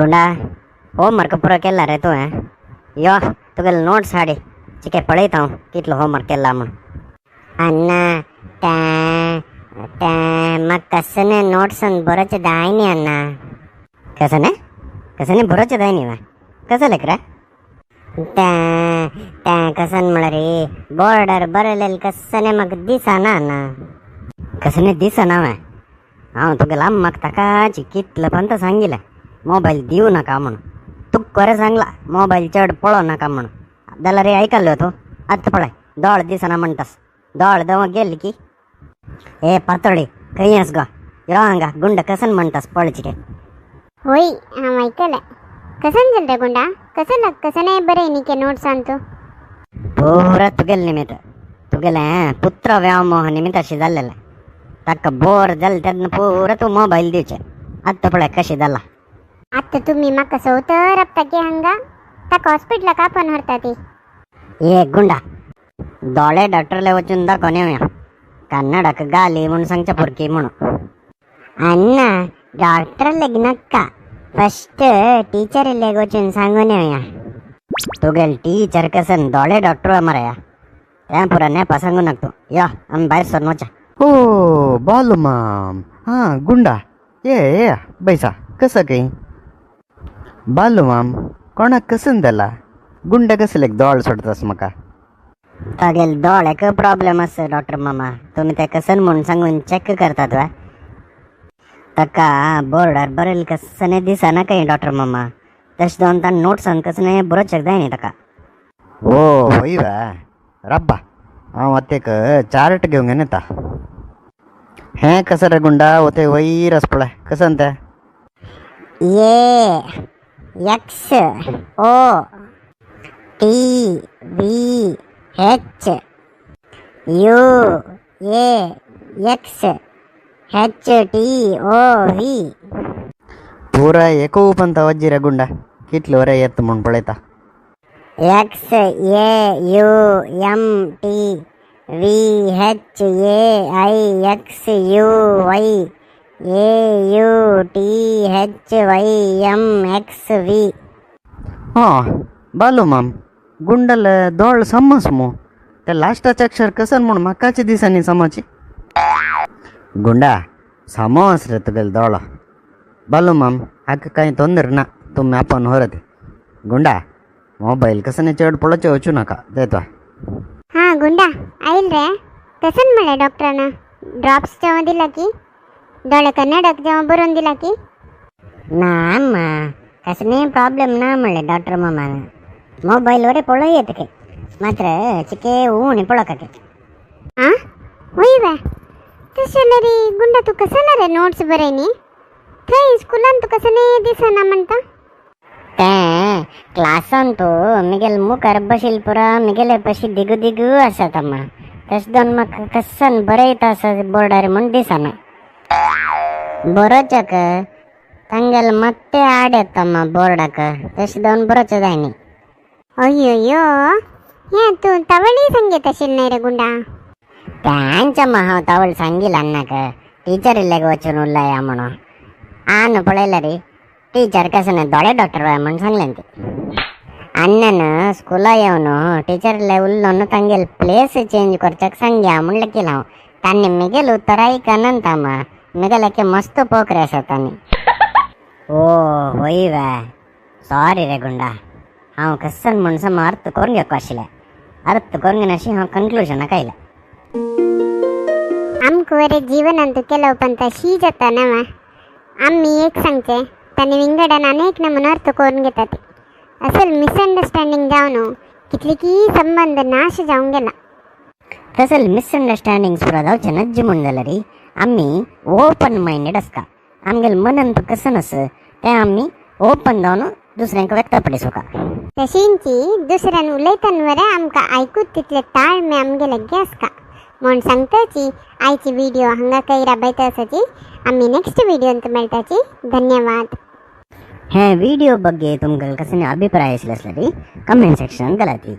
गुंडा होमवर्क पुरो केला रे तुवें? यो तुगेले नोट्स हाडी चिके पळयता हांव कितलो होमवर्क केला म्हूण. अण्णा तें तें म्हाका कसने नोट्सान बरोवचें जाय न्ही अण्णा. कसने कसने बरोवचें जाय न्ही कसं लेकरा? तें तें कसन म्हळ्यार बोर्डार बरयलेलें कसने म्हाका दिसना अण्णा. कसने दिसना वे? हांव तुगेल्या अम्माक ताकाची कितले पंत सांगिलें मोबायल दिवं नाका म्हूण. तुका खरें सांगला मोबायल चड पळोवं नाका म्हूण, जाल्यार आयकल्लो तूं? आतां पळय दोळ दिसना म्हणटास, दोळ दव गेली की. ए पातोळी खंय आस गो? यो हांगा गुंड कसन म्हणटास पळय चिके. होय हांव आयकलें. कसन जालें रे गुंडा? कसं कसं बरें न्ही के नोट्सान तूं? पुरा तुगेले निमित्त, तुगेलें पुत्र व्यामोह निमित्त अशें जाल्लेलें. ताका बोर जालें तेन्ना पुरा तूं मोबायल दिवचें. आतां पळय कशें जाला. आतां तुमी म्हाका सवतर आपता की हांगा ताका हॉस्पिटलाक आपोवन व्हरता ती. ए गुंडा दोळे डॉक्टरले वचून दाखोवन येवया, कन्नडाक गाली म्हूण सांगच्या पुरकी म्हणून. अण्णा डॉक्टर लेग नाका, फस्ट टिचर लेग वचून सांगून येवया. तुगेल टिचर कसन दोळे डॉक्टर मरे तें पुरा नेपा सांगू नाका तूं. यो आमी भायर सरून वचा. ओ बालू माम. हां गुंडा ये ये बैसा. कसं काही बालू माम कोणाक कसन जाला? गुंडा कसलेक दोळ सोडतास म्हाका? तागेल दोळ्याक प्रॉब्लेम आसा डॉक्टर मामा, तुमी ते कसन म्हूण सांगून चॅक करतात वा? ताका बोर्डार बरयलें कसने दिसना खंय डॉक्टर मामा, तशें जावन ताणें नोट्सान कसने बरोवचें जाय न्ही ताका. ओ हय वा रब्बा हांव आतां एक चार्ट घेवंक येता. हें कसं रे गुंडा वते वयर आसा पळय कसन तें? A X O T V H U A X H T O V. पुरा एकोपंत वज्जी रे गुंडा, कितले वरे येत म्हूण पळयता. X A U M T V H A I X U Y A U T H Y M X V. हां बालू माम गुंडाल दोळ समज मू, ते लास्टाचे अक्षर कसन म्हूण म्हाकाच दिसनी समज. गुंडा समज रे तुगेले दोळो. बालू माम हाका कांय तोंदर ना, तुमी आपोवन व्हरत. गुंडा मोबायल कसने चड पळोवचें वचूं नाका तेतवा. हां गुंडा आयल रे कसन म्हणलें डॉक्टरान? ड्रॉप्स जेव्हा दिला की दोळे कन्नडाक जेव्हा बरोवन दिला की? ना अम्मा कसने प्रॉब्लेम ना म्हणलें डॉक्टर मामान. मोबायल वरे पळय येत खंय, मात्र चिके उणी पळोवका. आं वय वे तशें जाल्यार गुंडा तूं कसं रे नोट्स बरय न्ही? थंय स्कुलान तूं कसं दिसना म्हणटा? तें क्लासान तूं मिगेल मुखार बशील पुरा मिगेले पशी दिगू दिगू आसात अम्मा, तशें जावन म्हाका कसन बरयता आसा बोर्डार म्हूण दिसना. बरोवच्याक तांगेले मात्ते आड येता अम्मा बोर्डाक, तशें जावन बरोवचें जाय न्ही. अय्यो हें तूं तावळी सांगीत आशिल्लें न्हय रे गुंडा? तेंच्या मा हांव तावळ सांगिल अन्नाक टिचर इल्लेक वचून उरलाया म्हणून. आन पळयलें रे टिचर कसं दोळे डॉक्टर वाय म्हूण सांगलें ती. अण्णन स्कुला येवन टिचरले उल्लोन तांगेल प्लेस चेंज करच्याक सांग्या म्हणलें केलं हांव. तांणी मिगेल उत्तर आयकनंत अम्मा, मिगेल मस्त पोकरे आसा तांणी. ओ होय वे सॉरी रे गुंडा, हांव कसन म्हूण सम अर्थ करून घेवपा आशिल्लें, अर्थ करून घेनाशी हांव कन्क्लुजनाक आयलें. आमकां वरे जीवनांत केलो पण शी जाता ना. आमी एक सांगचें तांणी विंगडान अनेक नमुनो अर्थ करून घेतात. असल मिसअंडरस्टँडींग जावन कितली की संबंध नाश जावन गेला. तसले मिसअंडरस्टँडींग सुद्दां जावचें नज्ज म्हूण जाल्यार आमी ओपन मायंडेड आसता. आमगेले मनान कसन आसा तें आमी ओपन जावन दुसऱ्यांक व्यक्त पडिसूका. तशींची दुसऱ्यान उलयतना वरे आमकां आयकूत तितले ताळमे आमगे लागीं आसता म्हूण सांगताची. आयची व्हिडिओ हांगा काही राबयता आसाची. आमी नेक्स्ट व्हिडिओंत मेळटाची. धन्यवाद. हे व्हिडिओ ಬಗ್ಗೆ तुमकां कसले अभिप्राय आसले आसल्यार कमेंट सेक्शन घालाती.